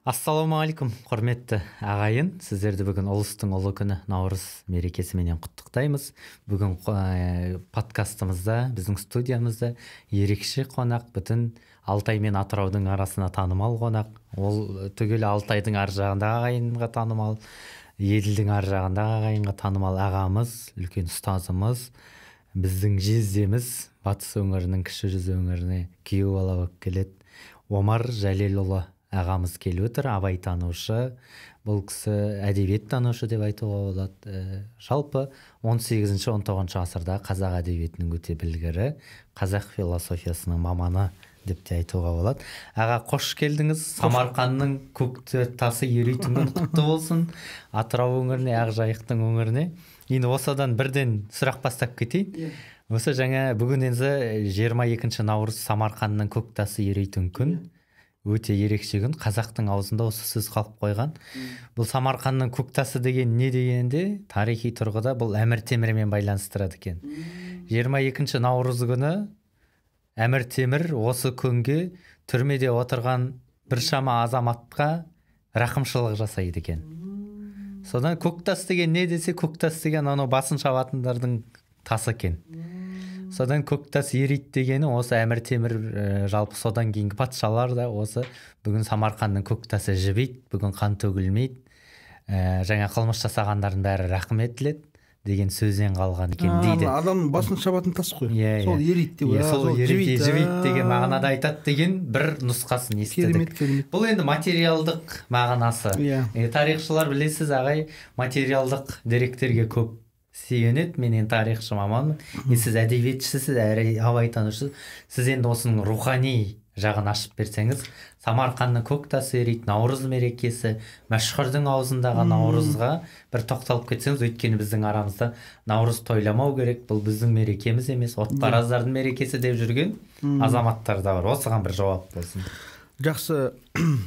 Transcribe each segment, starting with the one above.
Ассалаумағалейкум, құрметті ағайын. Сіздерді бүгін ұлыстың ұлы күні Наурыз мерекесіменен құттықтаймыз. Бүгін подкастымызда, біздің студиямызда ерекше қонақ, бүтін Алтай мен Атыраудың арасына танымал қонақ. Ол түгел Алтайдың ар жағындағы ағайынға танымал, Еділдің ар жағындағы ағайынға танымал ағамыз, үлкен ұстазымыз, біздің жездеміз, Батыс өңірінің кіші жүз өңіріне күйеу бала болып келеді. Омар Жәлелұлы ағамыз келіп отыр, абайтанушы, бұл кісі әдебиеттанушы деп айтуға болады. Жалпы 18-19 ғасырда қазақ әдебиетінің өте білгірі, қазақ философиясының маманы деп те айтуға болады. Аға, қош келдіңіз. Самарқанның көк тасы ерейтін күн құтты болсын. Атырау өңіріне, Ақжайықтың өңіріне. Енді осыдан бірден сұрақ бастап кетейін. Осы жаңа бүгін енді 22 наурыз Самарқанның көк тасы ерейтін күн. Өте ерекше күн. Қазақтың аузында осы сөз қалып қойған. Бұл Самарқанның көк тасы деген не дегенде, тарихи тұрғыда бұл Әмір Темірмен байланыстырады екен. 22 наурыз күні Әмір Темір осы күнге түрмеде отырған біршама азаматқа рақымшылық жасайды екен. Содан көк тас деген не десе, көк тас деген анау басын шабатындардың тасы екен. Содан көк тас ериді дегені осы Әмір Темір, жалпы содан кейінгі патшалар да осы бүгін Самарқанның көк тасы жібиді, бүгін қан төгілмейді, жаңа қылмыс жасағандардың бәрі рақым етіледі деген сөзден қалған екен дейді. Адамның басын шабатын тас қой. Сол ериді деп. Сол ериді, жібиді деген мағынада айтады деген бір нұсқасын естідік. Керемет, керемет. Бұл енді материалдық мағынасы. Тарихшылар білесіз ағай, материалдық деректерге көп сүйенеді. Мен енді тарихшы маманмын. Сіз әдебиетшісіз, әрі абайтанушысыз. Сіз енді осының рухани жағын ашып берсеңіз, Самарқанның көк тасы ериді, Наурыз мерекесі, мәшһүрдің аузындағы Наурызға бір тоқталып кетсеңіз, өйткені біздің арамызда Наурыз тойламау керек, бұл біздің мерекеміз емес, отпараздардың мерекесі деп жүрген азаматтар да бар. Осыған бір жауап болсын. Жақсы.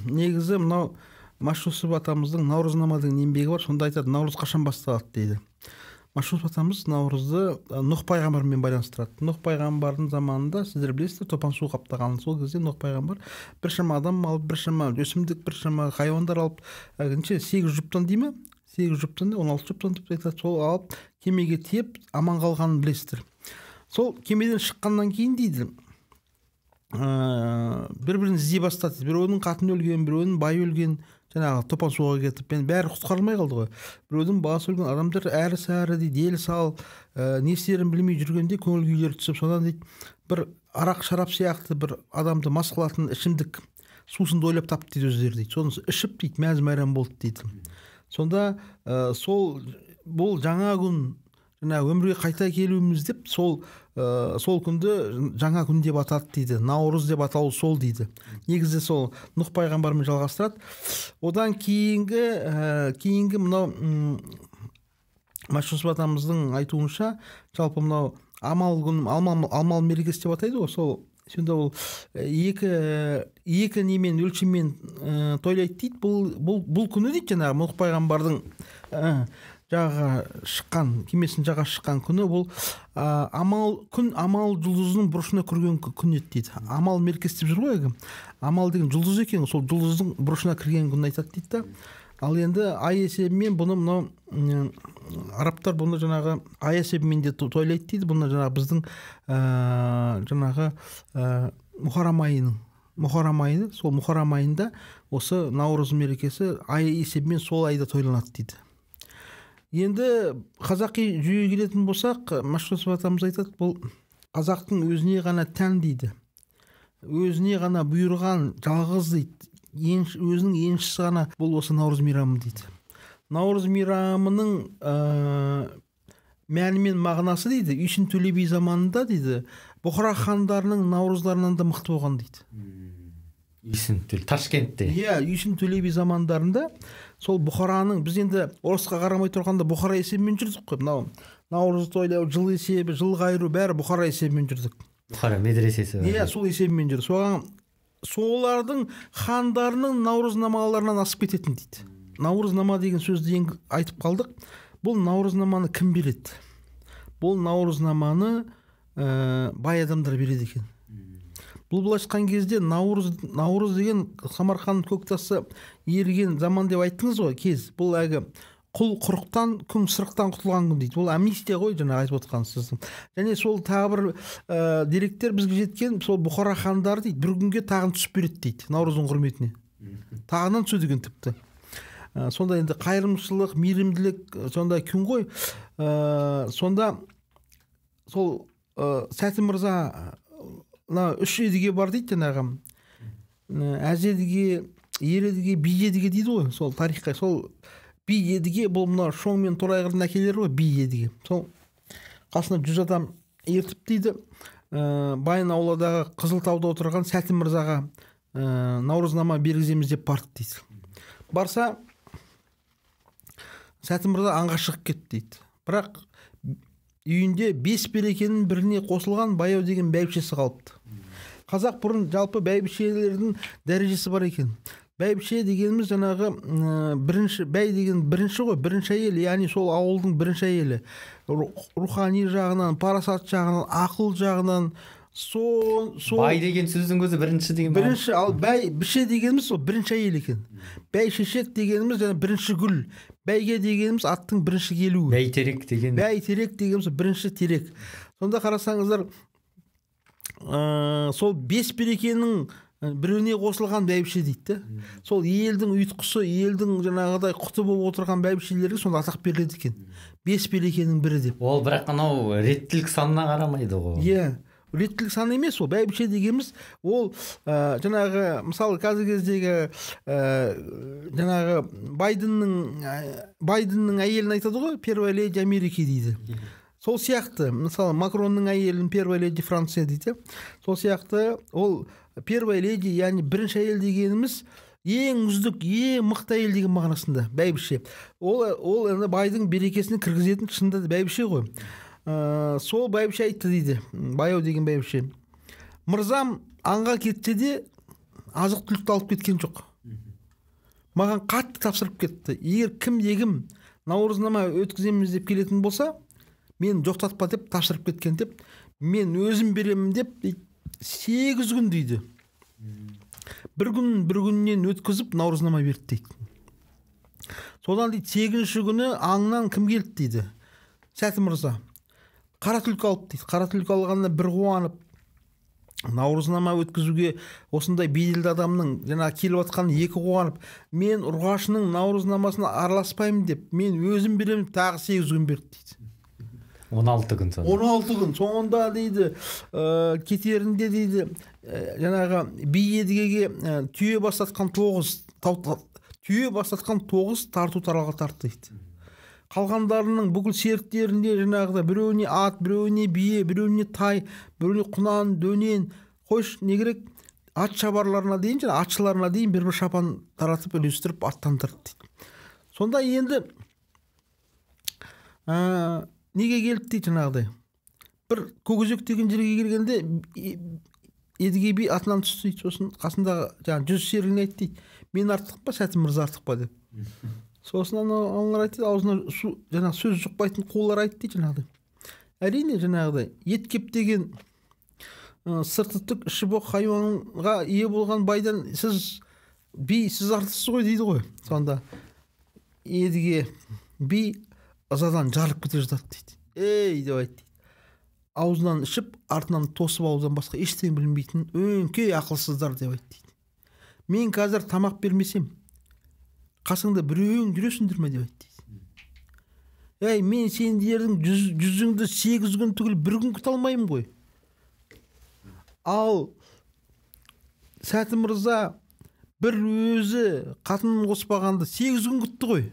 Негізі мынау Машһүр атамыздың Наурызнама деген еңбегі бар, сонда айтады, Наурыз қашан басталады дейді. Машһүр атамыз Наурызды Нұх пайғамбармен байланыстырады. Нұх пайғамбардың заманында, сіздер білесіздер, топан су қаптаған. Сол кезде Нұх пайғамбар біршама адам алып, біршама өсімдік, біршама хайуандар алып, неше 8 жұптан дей ме? 8 жұптан, 16 жұптан деп айтады. Сол алып кемеге тиеп аман қалғанын білесіздер. Сол кемеден шыққаннан кейін дейді, бір-бірін іздей бастады. Біреуінің қатыны өлген, біреуінің байы өлген, жаңағы топан суға кетіп, енді бәрі құтқарылмай қалды ғой. Біреудің баласы өлген, адамдар әрі-сәрі дейді, ел сал, не істерін білмей жүргенде көңіл күйлері түсіп, содан дейді, бір арақ шарап сияқты бір адамды мас қылатын ішімдік сусынды ойлап тапты дейді өздері дейді. Соны ішіп дейді, мәз-мейрам болды дейді. Сонда сол бұл жаңа күн, жаңа өмірге қайта келуіміз деп, сол күнді жаңа күн деп атады дейді. Наурыз деп аталу сол дейді. Негізі сол Нұх пайғамбармен жалғастырады. Одан кейінгі мынау Машһүр атамыздың айтуынша, жалпы мынау амал күн, амал мерекесі деп атайды ғой, сол сонда ол екі немен өлшеммен тойлайды дейді. Бұл күні дейді, жаңағы Нұх пайғамбардың жағаға шыққан, кемесінің жағаға шыққан күні бұл амал күн, амал жұлдызының бұрышына кірген күн еді дейді. Амал мерекесі деп жүр ғой әлгі. Амал деген жұлдыз екен, сол жұлдыздың бұрышына кірген күнін айтады дейді да. Ал енді ай есебімен бұны мынау арабтар бұны жаңағы ай есебімен де тойлайды дейді. Бұны жаңағы біздің жаңағы Мұхаррам айының, Мұхаррам айы, сол Мұхаррам айында осы Наурыз мерекесі ай есебімен сол айда тойланады дейді. Енді қазақи жүйеге келетін болсақ, Машһүр атамыз айтады, бұл қазақтың өзіне ғана тән дейді. Өзіне ғана бұйырған жалғыз дейді. Өзінің еншісі ғана бұл осы Наурыз мейрамы дейді. Наурыз мейрамының мәні мен мағынасы дейді, Үйсін Төле би заманында дейді, Бұхара хандарының наурыздарынан да мықты болған дейді. Үйсін Төле, Ташкентте. Иә, Үйсін Төле би замандарында сол Бұхараның, біз енді орысқа қарамай тұрғанда Бұхара есебімен жүрдік қой. Мынау Наурыз тойлау, жыл есебі, жыл қайыру, бәрі Бұхара есебімен жүрдік. Бұхара медресесі. Иә, сол есебімен жүрдік. Соған солардың хандарының наурызнамаларынан асып кететін дейді. Наурызнама деген сөзді енді айтып қалдық. Бұл наурызнаманы кім береді? Бұл наурызнаманы бай адамдар береді екен. Бұл былайша айтқан кезде Наурыз деген Самарқан көктасы еріген заман деп айттыңыз ғой, кез. Бұл әлгі құл құрықтан, күң сырықтан құтылған күн дейді. Бұл амнистия ғой, жаңа айтып отқан сіздің. Және сол тағы бір деректер бізге жеткен, сол Бұхара хандары дейді, бір күнге тағын түсіп береді дейді, Наурыздың құрметіне. Тағынан түседі екен тіпті. Сонда енді қайырымшылық, мейірімділік сондай күн ғой. Сонда сол Сәті мырза мына үш Едіге бар дейді, жаңағы Әз Едіге, Ер Едіге, Би Едіге дейді ғой, сол тарихқа. Сол Би Едіге бұл мына Шоң мен Торайғырдың әкелері ғой, Би Едіге. Сол қасына 100 адам ертіп дейді, Баян ауладағы Қызылтауда отырған Сәті мырзаға наурызнама бергіземіз деп барды дейді. Барса Сәті мырза аңға шығып кетті дейді. Бірақ үйінде 5 берекенің біріне қосылған Баяу деген бәйбішесі қалыпты. Қазақ бұрын жалпы бәйбішелердің дәрежесі бар екен. Бәйбіше дегеніміз жаңағы бірінші, бәй деген бірінші ғой, бірінші әйел, яғни сол ауылдың бірінші әйелі. Рухани жағынан, парасат жағынан, ақыл жағынан, сол бай деген сөздің өзі бірінші деген. Бірінші, ал бәй біше дегеніміз сол бірінші әйел екен. Бәй шешек дегеніміз жаңа бірінші гүл. Бәйге дегеніміз аттың бірінші келуі. Бәйтерек деген. Бәйтерек дегеніміз бірінші терек. Сонда қарасаңыздар, сол 5 берекенің біреуіне қосылған бәйбіше дейді. Сол елдің ұйытқысы, елдің жаңағыдай құты болып отырған бәйбішелерге сонда атақ беріледі екен. 5 берекенің бірі деп. Ол бірақ анау реттілік санына қарамайды ғой. Иә, реттілік сан емес ол. Бәйбіше дегеніміз ол жаңағы, мысалы қазіргі кездегі жаңағы Байденнің әйелін айтады ғой, первая леди Америки дейді. Сол сияқты, мысалы Макронның әйелін первая леди Франция дейді. Сол сияқты ол первая леди, яғни бірінші әйел дегеніміз ең үздік, ең мықты әйел деген мағынасында бәйбіше. Ол енді байдың берекесін кіргізетін шынында да бәйбіше ғой. Сол бәйбіше айтты дейді, Баяу деген бәйбіше. Мырзам аңға кетсе де азық түлікті алып кеткен жоқ. Маған қатты тапсырып кетті. Егер кім-дегім наурызнама өткіземіз деп келетін болса, мен жоқтатпа деп тапсырып кеткен деп, мен өзім беремін деп 8 күн дейді. Бір күн бір күннен өткізіп наурызнама берді дейді. Содан дейді 8-ші күні аңнан кім келді дейді? Сәті мырза. Қара түлкі алып дейді. Қара түлкі алғанына бір қуанып, наурызнама өткізуге осындай беделді адамның жаңа келіп жатқанын екі қуанып, мен ұрғашының наурызнамасына араласпаймын деп, мен өзім беремін, тағы 8 күн берді дейді. 16 күн сонда. 16 күн соңында дейді, кетерінде дейді, жаңағы Би Едігеге түйе бастатқан 9 түйе бастатқан 9 тарту таралға тартты дейді. Қалғандарының бүкіл серіктерінде жаңағыда біреуіне ат, біреуіне бие, біреуіне тай, біреуіне құнан, дөнен, қойш не керек, ат шабарларына дейін, жаңа атшыларына дейін бір-бір шапан таратып үлестіріп аттандырды дейді. Сонда енді неге келді дейді жаңағыдай. Бір Көкөзек деген жерге келгенде Едіге би атынан түсті дейді. Сосын қасындағы жаңа 100 серігіне айтты дейді. Мен артық па, Сәті мырза артық па деп. Сосын аналар айтты, аузына су, жаңағы сөз жұқпайтын қулар айтты дейді жаңағыдай. Әрине жаңағыдай ет кептеген сырты түк, іші боқ хайуанға ие болған байдан сіз би, сіз артықсыз ғой дейді ғой. Сонда Едіге би ызадан жарылып кете жатады дейді. Ей деп айтты дейді. Аузынан ішіп, артынан тосып алудан басқа ештеңе білмейтін өңкей ақылсыздар деп айтты дейді. Мен қазір тамақ бермесем, қасыңда біреуің жүресіңдер ме деп айтты дейді. Ей, мен сендердің жүзіңді 8 күн түгіл бір күн күте алмаймын ғой. Ал Сәті мырза бір өзі қатынын қоспағанда 8 күн күтті ғой.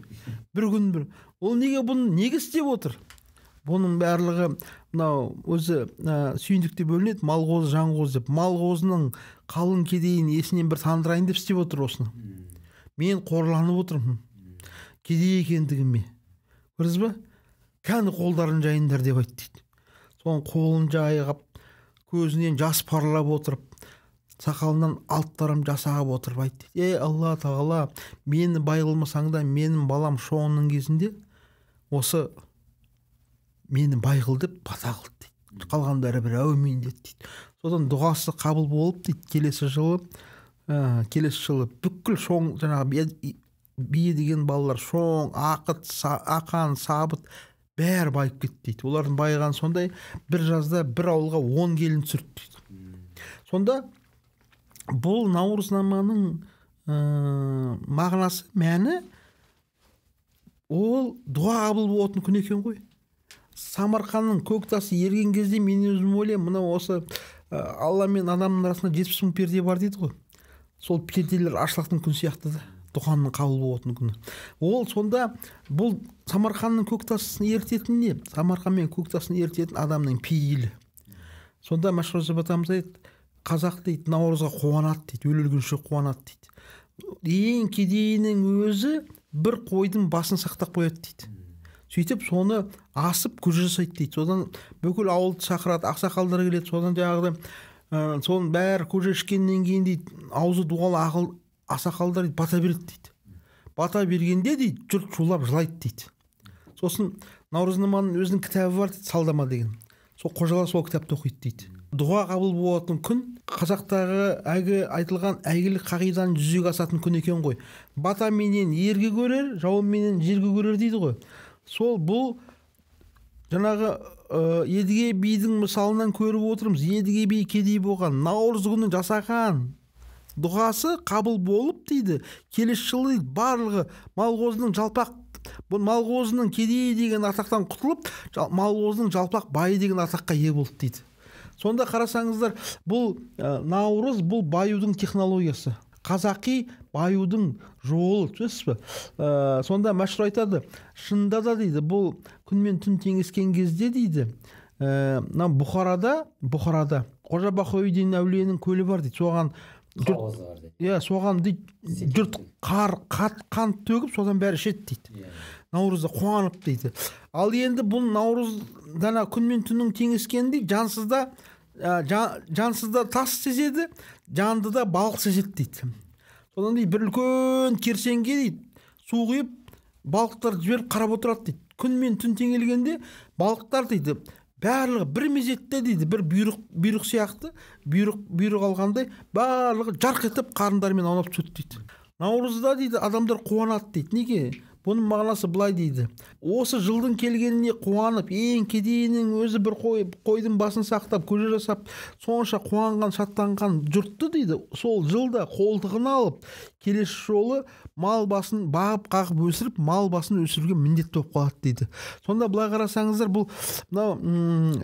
Бір күн бір. Ол неге бұны неге істеп отыр? Бұның барлығы мынау өзі сүйіндікте бөлінеді, мал қозы, жан қозы деп. Мал қозының қалың кедейін есінен бір тандырайын деп істеп отыр осыны. Мен қорланып отырмын кедей екендігіме. Көрдіңіз бе? Кәні қолдарын жайыңдар деп айтты дейді. Соның қолын жайғап, көзінен жас парлап отырып, сақалынан алт тарам жас ағып отырып айтты. Ей, Алла тағала, мені бай қылмасаң да, менің балам Шоңның кезінде осы мені бай қыл деп бата қылды дейді. Қалғандары бір әумин деді дейді. Содан дұғасы қабыл болып дейді, келесі жылы бүкіл шоң жаңағы бие деген балалар, шоң, ақыт, ақан, сабыт бәрі байып кетті дейді. Олардың байығаны сондай, бір жазда бір ауылға 10 келін түсірді дейді. Сонда бұл наурызнаманың мағынасы, мәні, ол дұға қабыл болатын күн екен ғой. Самарқанның көк тасы ерген кезде мен өзім ойлаймын, мынау осы Алла мен адамның арасында 70 мың перде бар дейді ғой. Сол перделер ашылатын күн сияқты да, дұғаның қабыл болатын күні. Ол сонда бұл Самарқанның көк тасын ерітетін не? Самарқан мен көк тасын ерітетін адамның пейілі. Сонда Мәшһүр Жүсіп атамыз айтады, қазақ дейді наурызға қуанады дейді, өле-өлгенше қуанады дейді. Ең кедейінің өзі бір қойдың басын сақтап қояды дейді. Сөйтіп соны асып көже жасайды дейді. Содан бүкіл ауылды шақырады, ақсақалдар келеді. Содан жаңағыдай соның бәрі көже ішкеннен кейін дейді, аузы дуалы ақыл ақсақалдар дейді, бата береді дейді. Бата бергенде дейді, жұрт шулап жылайды дейді. Сосын наурызнаманың өзінің кітабы бар дейді, салдама деген. Сол қожалар сол кітапты оқиды дейді. Дұға қабыл болатын күн қазақтағы әлгі айтылған әйгілі қағиданың жүзеге асатын күн екен ғой. Бата менен ерге көрер, жауын менен жерге көрер дейді ғой. Сол бұл жаңағы Едіге бидің мысалынан көріп отырмыз. Едіге би кедей болған, наурыз күні жасаған дұғасы қабыл болып дейді. Келесі жылы дейді, барлығы малғозының жалпақ, бұл малғозының кедей деген атақтан құтылып, малғозының жалпақ байы деген атаққа ие болды дейді. Сонда қарасаңыздар, бұл наурыз бұл баюдың технологиясы. Қазақи баюдың жолы, түсінесіз бе? Сонда Мәшһүр айтады, шынында да дейді, бұл күн мен түн теңескен кезде дейді, мына Бұхарада Қожа Бахауиддин әулиенің көлі бар дейді. Соған иә, соған дейді, жұрт қар, қант төгіп, содан бәрі ішеді дейді. Наурызда қуанып дейді. Ал енді бұл наурыз дана күн мен түннің теңескенінде жансызда тас сезеді, жанды да балық сезеді дейді. Содан дейді, бір үлкен керсенге дейді, су құйып, балықтар жіберіп қарап отырады дейді. Күн мен түн теңелгенде балықтар дейді, барлығы бір мезетте дейді, бір бұйрық сияқты, бұйрық алғандай, барлығы жарқ етіп қарындарымен аунап түседі дейді. Наурызда дейді, адамдар қуанады дейді. Неге? Бұның мағынасы былай дейді. Осы жылдың келгеніне қуанып, ең кедейінің өзі бір қойдың басын сақтап, көже жасап, сонша қуанған, шаттанған жұртты дейді, сол жылда қолтығына алып, келесі жолы мал басын бағып, қағып өсіріп, мал басын өсіруге міндетті болып қалады дейді. Сонда былай қарасаңыздар, бұл мынау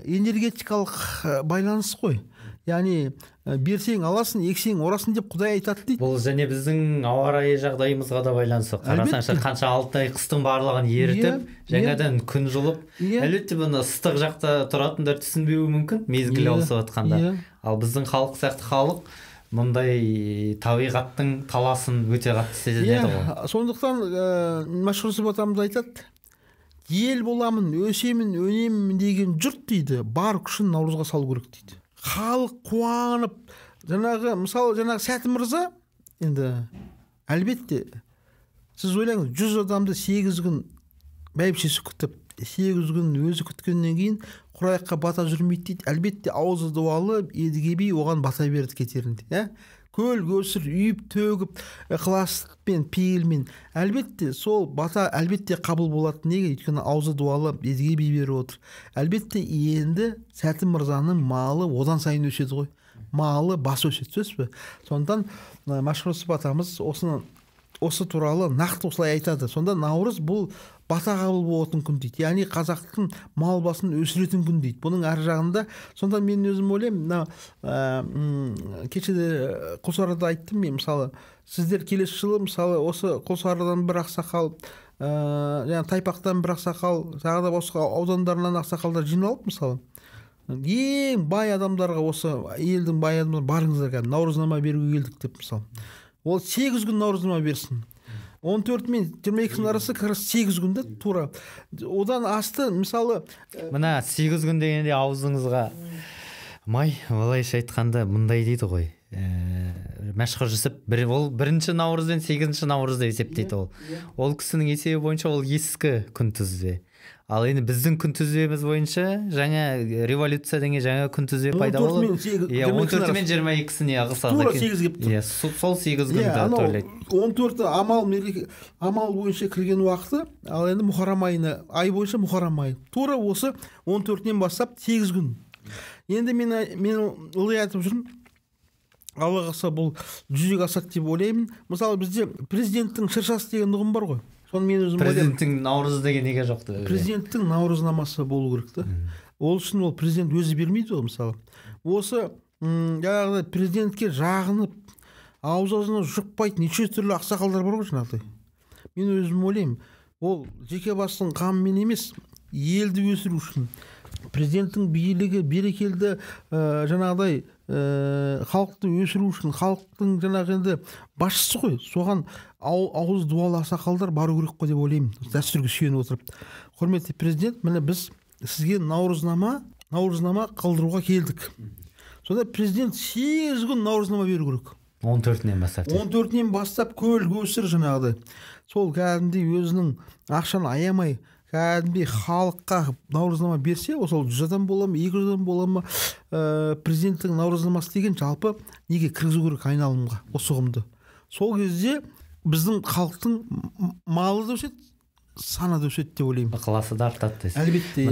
энергетикалық байланыс қой. Яғни берсең аласың, ексең орасың деп Құдай айтады дейді. Бұл және біздің ауа райы жағдайымызға да байланысты. Қарасаңшы, қанша 6 ай қыстың барлығын ерітіп, жаңадан күн жылып, әлбетте бұны ыстық жақта тұратындар түсінбеуі мүмкін, мезгіл ауысып жатқанда. Ал біздің халық сияқты халық мұндай табиғаттың таласын өте қатты сезінеді ғой. Сондықтан Мәшһүр Жүсіп атамыз айтады, ел боламын, өсемін, өнемін деген жұрт дейді, бар күшін наурызға салу керек дейді. Халық қуанып, жаңағы, мысалы, жаңағы Сәті мырза, енді әлбетте, сіз ойлаңыз, 100 адамды 8 күн бәйбішесі күтіп, 8 күн өзі күткеннен кейін құраяққа бата жүрмейді дейді. Әлбетте аузы дуалы Едіге би оған бата берді кетерінде. Көл көсір үйіп төгіп, ықыласпен, пейілмен. Әлбетте сол бата әлбетте қабыл болады. Неге? Өйткені аузы дуалы Едіге би беріп отыр. Әлбетте енді Сәті мырзаның малы одан сайын өседі ғой. Малы басы өседі, сөз бе? Сондықтан Мәшһүр Жүсіп атамыз осы туралы нақты осылай айтады. Сонда наурыз бұл бата қабыл болатын күн дейді. Яғни қазақтың мал басын өсіретін күн дейді. Бұның ар жағында, сонда мен өзім ойлаймын, мына кеше де Құлсарыда айттым мен, мысалы, сіздер келесі жылы, мысалы, осы Құлсарыдан бір ақсақал, жаңа Тайпақтан бір ақсақал, тағы да басқа аудандарынан ақсақалдар жиналып, мысалы, ең бай адамдарға, осы елдің бай адамдары, барыңыздар кәдімгі наурызнама беруге келдік деп, мысалы. Ол 8 күн наурызнама берсін. 14 мен 22-нің арасы как раз 8 күнде тура. Одан асты, мысалы, мына 8 күн дегенде аузыңызға май, былайша айтқанда мындай дейді ғой. Мәшһүр Жүсіп ол 1 наурыз бен 8 наурыз деп есептейді ол. Ол кісінің есебі бойынша ол ескі күнтізбе. Ал енді біздің күнтізбеміз бойынша жаңа революциядан кейін жаңа күнтізбе пайда болды. Иә, 14-і мен 22-сіне ығысады. Тура 8 келіп тұр. Иә, сол 8 күнді тойлайды. 14-і амал мереке, амал бойынша кірген уақыты, ал енді Мұхаррам айына, ай бойынша Мұхаррам айы. Тура осы 14-нен бастап 8 күн. Енді мен ылғи айтып жүрмін, Алла қаласа бұл жүзеге асады деп ойлаймын. Мысалы, бізде президенттің шыршасы деген ұғым бар ғой. Соны мен өзім ойлаймын. Президенттің наурызы деген неге жоқ деп? Президенттің наурызнамасы болу керек та. Ол үшін ол президент өзі бермейді ғой, мысалы. Осы жаңағыдай президентке жағынып, ауыз аузына жұқпайтын неше түрлі ақсақалдар бар ғой жаңағыдай. Мен өзім ойлаймын, ол жеке бастың қамымен емес, елді өсіру үшін. Президенттің билігі берекелді жаңағыдай халықты өсіру үшін, халықтың жаңағы енді басшысы ғой, соған ауыз дуалы ақсақалдар бару керек қой деп ойлаймын, дәстүрге сүйеніп отырып. Құрметті президент, міне біз сізге наурызнама қылдыруға келдік. Сонда президент 8 күн наурызнама беру керек. 14-нен бастап. 14-нен бастап көл көсір жаңағыдай. Сол кәдімгідей өзінің ақшаны аямай, кәдімгідей халыққа наурызнама берсе, ол 100 адам бола ма, 200 адам бола ма, президенттің наурызнамасы деген жалпы неге кіргізу керек айналымға осы ұғымды. Сол кезде біздің халықтың малы да өседі, саны да өседі деп ойлаймын. Ықыласы да артады дейсіз. Әлбетте.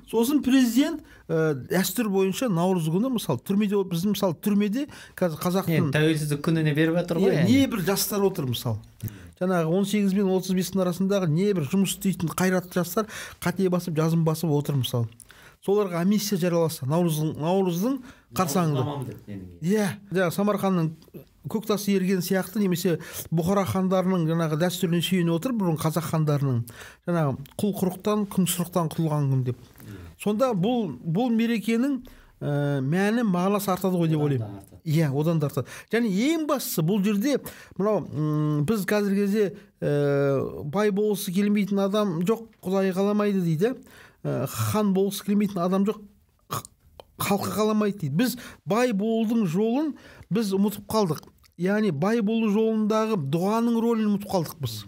Сосын президент дәстүр бойынша наурыз күні, мысалы, түрмеде, біздің мысалы түрмеде қазір қазақтың тәуелсіздік күніне беріп жатыр ғой. Не бір жастар отыр мысалы. Жаңағы 18 мен 35-тің арасындағы не бір жұмыс істейтін қайратты жастар қате басып, жазым басып отыр мысалы. Соларға амнистия жарияласа наурыздың қарсаңында. Иә, жаңағы Самарқанның көк тасы ерген сияқты, немесе Бұхара хандарының жаңағы дәстүріне сүйене отырып, бұрын қазақ хандарының жаңағы құл құрықтан, күн сұрықтан құтылған күн деп. Сонда бұл мерекенің мәні, мағынасы артады ғой деп ойлаймын. Иә, одан да артады. Және ең бастысы бұл жерде мынау біз қазіргі кезде бай болғысы келмейтін адам жоқ, Құдай қаламайды дейді. Хан болғысы келмейтін адам жоқ, халқы қаламайды дейді. Біз бай болудың жолын біз ұмытып қалдық. Яғни бай болу жолындағы дұғаның рөлін ұмытып қалдық біз.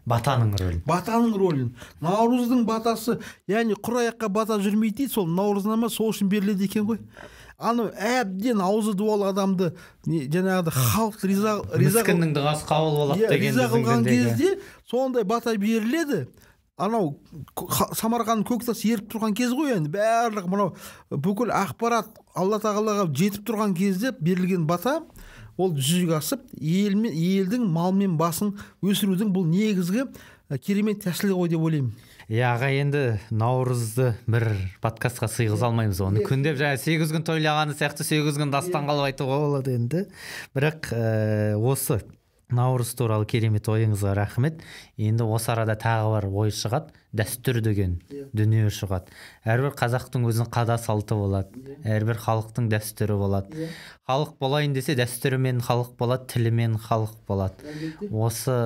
Батаның рөлін. Батаның рөлін. Наурыздың батасы, яғни құр аяққа бата жүрмейді дейді, сол наурызнама сол үшін беріледі екен ғой. Анау әбден аузы дуалы адамды жаңағыдай халық риза міскіннің дұғасы қабыл болады деген риза қылған кезде сондай бата беріледі. Анау Самарқанның көк тасы еріп тұрған кез ғой енді, барлық мынау бүкіл ақпарат Алла тағалаға жетіп тұрған кезде берілген бата ол жүзеге асып, елдің малмен басын өсірудің бұл негізгі керемет тәсілі ғой деп ойлаймын. Иә, аға, енді наурызды бір подкастқа сыйғыза алмаймыз оны. Күндеп жаңа 8 күн тойлағаны сияқты 8 күн дастан қалып айтуға болады енді. Бірақ осы наурыз туралы керемет ойыңызға рахмет. Енді осы арада тағы бар ой шығады, дәстүр деген дүние шығады. Әрбір қазақтың өзінің қада салты болады, әрбір халықтың дәстүрі болады. Халық болайын десе дәстүрімен халық болады, тілімен халық болады. Осы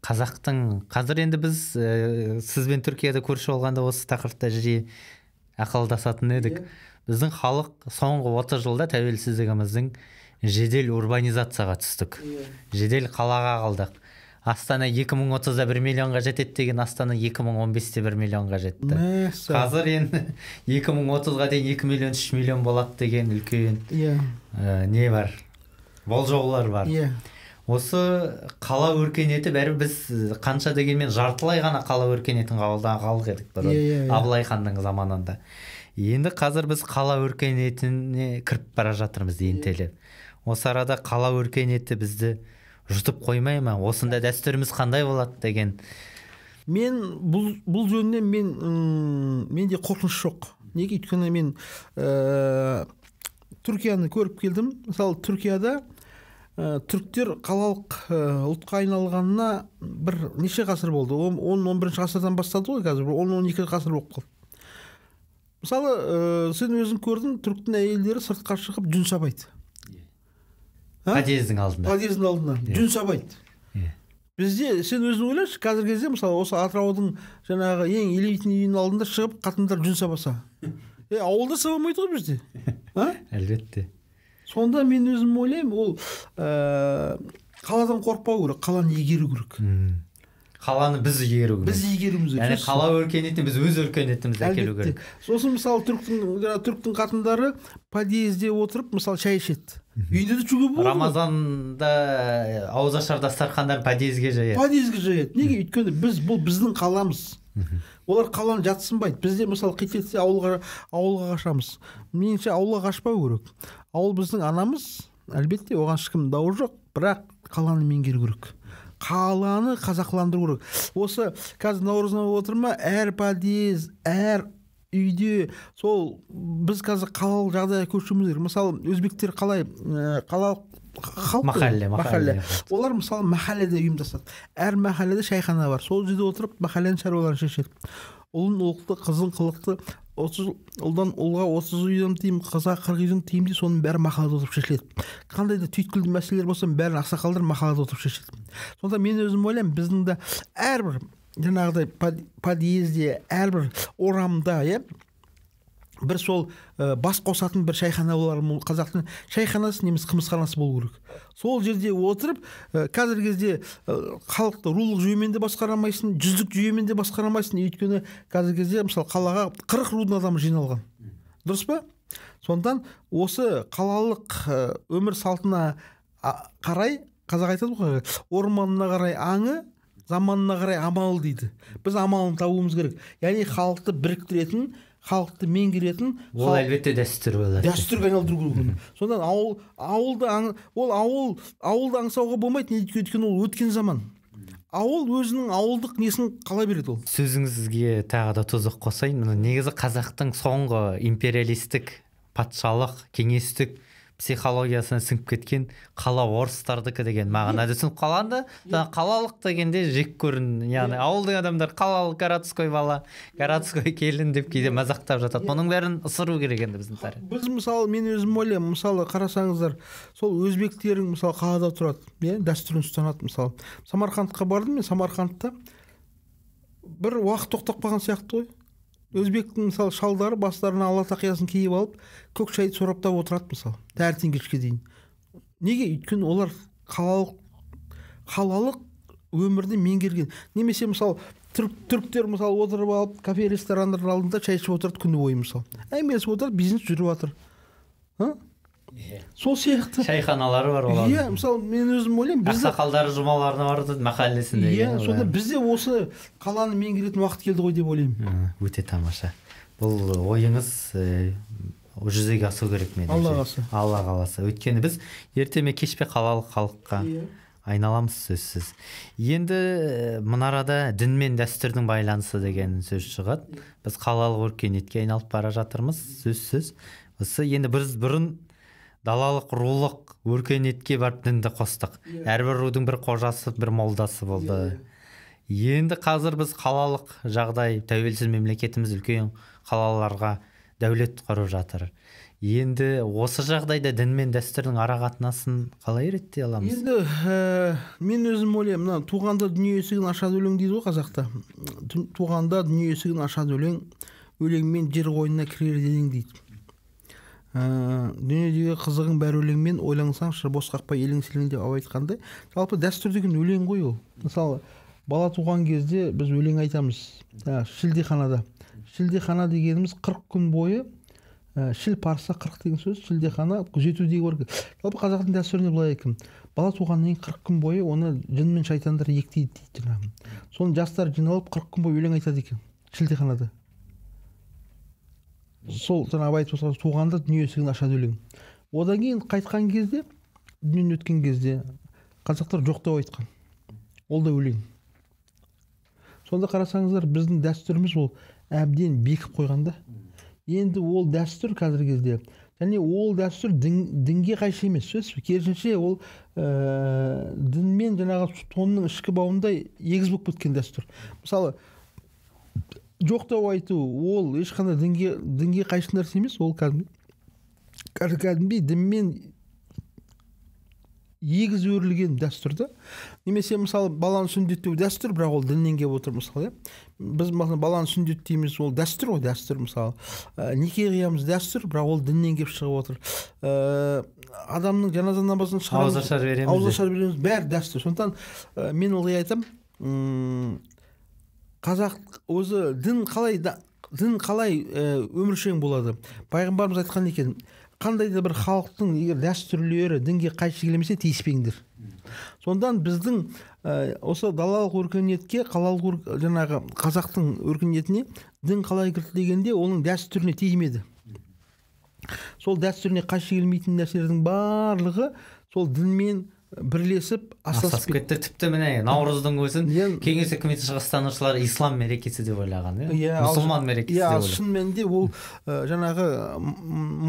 қазақтың қазір енді біз сізбен Түркияда көрші болғанда осы тақырыпта жиі ақылдасатын едік. Біздің халық соңғы 30 жылда тәуелсіздігіміздің жедел урбанизацияға түстік. Жедел қалаға қалдық. Астана 2030-да 1 миллионға жетеді деген Астана 2015-те 1 миллионға жетті. Қазір енді 2030-ға дейін 2 миллион, 3 миллион болады деген үлкен не бар, болжаулар бар. Осы қала өркениеті бәрі біз қанша дегенмен жартылай ғана қала өркениетін қабылдаған халық едік бұрын, Абылай ханның заманында. Енді қазір біз қала өркениетіне кіріп бара жатырмыз ентелеп. Осы арада қала өркениеті бізді жұтып қоймай ма? Осында дәстүріміз қандай болады деген. Мен бұл жөнінен менде қорқыныш жоқ. Неге? Өйткені мен Түркияны көріп келдім. Мысалы, Түркияда түріктер қалалық ұлтқа айналғанына бір неше ғасыр болды. 10-11 ғасырдан бастады ғой, қазір 10-12 ғасыр болып қалды. Мысалы, сен өзің көрдің, түріктің әйелдері сыртқа шығып жүн сабайды. Подъездің алдында. Подъездің алдында. Жүн сабайды. Бізде сен өзің ойлашы, қазіргі кезде мысалы осы Атыраудың жаңағы ең элитный үйінің алдында шығып қатындар жүн сабаса. Ауылда сабамайды ғой бізде. Әлбетте. Сонда мен өзім ойлаймын, ол қаладан қорықпау керек, қаланы игеру керек. Қаланы біз игеру керек. Біз игеруіміз керек. Яғни қала өркениетін біз өз өркениетімізді әкелу керек. Сосын мысалы түріктің қатындары подъезде отырып мысалы шай ішеді. Үйінде де ішуге болады. Рамазанда ауызашар дастархандарын подъезге жаяды. Подъезге жаяды. Неге? Өйткені біз, бұл біздің қаламыз. Олар қаланы жатсынбайды. Бізде мысалы қит етсе ауылға қашамыз. Меніңше ауылға қашпау керек. Ауыл біздің анамыз, әлбетте оған ешкім дауы жоқ, бірақ қаланы меңгеру керек. Қаланы қазақыландыру керек. Осы қазір наурызына отыр ма, әр подъезд, әр үйде сол біз қазір қалалық жағдайға көшуіміз керек. Мысалы өзбектер қалай қалалық халық махалле. Олар мысалы махалледе ұйымдасады. Әр махалледе шайхана бар. Сол жерде отырып махалленің шаруаларын шешеді. Ұлын ұлықты, қызын қылықты, 30 ұлдан ұлға 30 үйден тыйым, қызға 40 үйден тыйым дейді, соның бәрі махаллада отырып шешіледі. Қандай да түйткілді мәселелер болса, бәрін ақсақалдар махаллада отырып шешеді. Сонда мен өзім ойлаймын, біздің де әрбір жаңағыдай подъезде, әрбір орамда, иә, бір сол бас қосатын бір шайхана болар, қазақтың шайханасы немесе қымызханасы болу керек. Сол жерде отырып, қазіргі кезде халықты рулық жүйемен де басқара алмайсың, жүздік жүйемен де басқара алмайсың, өйткені қазіргі кезде мысалы қалаға 40 рудың адамы жиналған. Дұрыс па? Сондықтан осы қалалық өмір салтына қарай, қазақ айтады ғой, орманына қарай аңы, заманына қарай амалы дейді. Біз амалын табуымыз керек. Яғни халықты біріктіретін, халықты меңгеретін, ол әлбетте дәстүр болады. Дәстүрге айналдыру керек. Сондан ауылды аңсауға болмайды, өйткені ол өткен заман. Ауыл өзінің ауылдық несін қала береді ол. Сөзіңізге тағы да тұзық қосайын. Мұны негізі қазақтың соңғы империалистік, патшалық, кеңестік психологиясына сіңіп кеткен қала орыстардікі деген мағынада түсініп қалған да, қалалық дегенде жек көрін, яғни ауылдың адамдар қалалық городской бала, городской келін деп кейде мазақтап жатады. Мұның бәрін ысыру керек енді біздің тарих. Біз мысалы, мен өзім ойлаймын, мысалы қарасаңыздар, сол өзбектерің мысалы қалада тұрады, иә, дәстүрін ұстанады мысалы. Самарқандқа бардым мен, Самарқандта бір уақыт тоқтап қалған сияқты ғой. Өзбектің мысалы шалдары бастарына ала тақиясын киіп алып, көк шайды сораптап отырады мысалы, таңертең кешке дейін. Неге? Өйткені олар қалалық өмірді меңгерген. Немесе мысалы түріктер мысалы отырып алып кафе, ресторандардың алдында шай ішіп отырады күні бойы мысалы. Әңгімелесіп отырады, бизнес жүріп жатыр. Сол сияқты шайханалары бар олардың. Иә, мысалы мен өзім ойлаймын, бізде ақсақалдары жұмаларына барады махаллесінде. Иә, сонда бізде осы қаланы меңгеретін уақыт келді ғой деп ойлаймын. Өте тамаша. Бұл ойыңыз жүзеге асу керек меніңше. Алла қаласа. Алла қаласа. Өйткені біз ерте ме кеш пе қалалық халыққа айналамыз сөзсіз. Енді мұнарада дін мен дәстүрдің байланысы деген сөз шығады. Біз қалалық өркениетке айналып бара жатырмыз сөзсіз. Осы енді біз бұрын далалық рулық өркениетке барып дінді қостық. Әрбір рудың бір қожасы, бір молдасы болды. Енді қазір біз қалалық жағдай, тәуелсіз мемлекетіміз үлкен қалаларға дәулет құрып жатыр. Енді осы жағдайда дін мен дәстүрдің ара қатынасын қалай реттей аламыз? Енді мен өзім ойлаймын, мына туғанда дүние есігін ашады өлең дейді ғой қазақта. Туғанда дүние есігін ашады өлең, өлеңмен жер қойнына кірер дедің дейді. Дүниедегі қызығың бәрі өлеңмен, ойлансаңшы бос қақпай елің селең деп абай айтқандай. Жалпы дәстүр деген өлең ғой ол. Мысалы бала туған кезде біз өлең айтамыз шілдеханада. Шілдехана дегеніміз 40 күн бойы, шіл парса 40 деген сөз, шілдехана күзету деген бар. Жалпы қазақтың дәстүрінде былай екен, бала туғаннан кейін 40 күн бойы оны жын мен шайтандар ектейді дейді жаңағы. Соны жастар жиналып 40 күн бойы өлең айтады екен шілдеханада. Сол жаңа абай айтып отырған, туғанда дүние есігін ашады өлең. Одан кейін қайтқан кезде, дүниеден өткен кезде қазақтар жоқтау айтқан. Ол да өлең. Сонда қарасаңыздар, біздің дәстүріміз ол әбден бекіп қойған да. Енді ол дәстүр қазіргі кезде, және ол дәстүр дінге қайшы емес, сөз. Керісінше ол дінмен жаңағы тонның ішкі бауындай егіз болып кеткен дәстүр. Мысалы, жоқтау айту ол ешқандай дінге қайшы нәрсе емес, ол кәдімгідей дінмен егіз өрілген дәстүр да. Немесе мысалы баланы сүндеттеу дәстүр, бірақ ол діннен келіп отыр мысалы, иә. Біз мысалы баланы сүндеттейміз, ол дәстүр ғой, дәстүр мысалы. Неке қиямыз дәстүр, бірақ ол діннен келіп шығып отыр. Адамның жаназа намазын шығарамыз, ауызашар береміз, ауызашар береміз, бәрі дәстүр. Сондықтан мен ылғи айтамын, Қазақ өзі дін қалай өміршең болады? Пайғамбарымыз айтқан екен, қандай да бір халықтың егер дәстүрлері дінге қайшы келмесе тиіспеңдер. Сондан біздің осы далалық өркениетке, қалалық жаңағы қазақтың өркениетіне дін қалай кірді дегенде, оның дәстүріне тимеді. Сол дәстүріне қайшы келмейтін нәрселердің барлығы сол дінмен бірлесіп астасып кетті. Тіпті міне Наурыздың өзін Кеңес үкіметі шығыстанушылары ислам мерекесі деп ойлаған, иә, мұсылман мерекесі деп ойлаған. Шын мәнінде ол жаңағы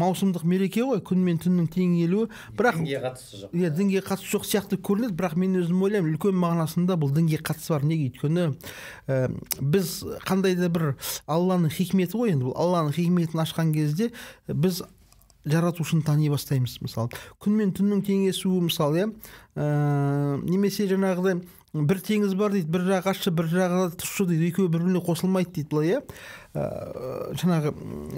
маусымдық мереке ғой, күн мен түннің тең келуі, бірақ дінге қатысы жоқ. Иә, дінге қатысы жоқ сияқты көрінеді, бірақ мен өзім ойлаймын, үлкен мағынасында бұл дінге қатысы бар. Неге? Өйткені біз қандай да бір Алланың хикметі ғой, енді бұл Алланың хикметін ашқан кезде біз жаратушыны тани бастаймыз. Мысалы, күн мен түннің теңесуі, мысалы, иә, немесе жаңағыдай бір теңіз бар дейді, бір жағы ащы, бір жағы тұщы дейді, екеуі бір-біріне қосылмайды дейді былай, иә. Жаңағы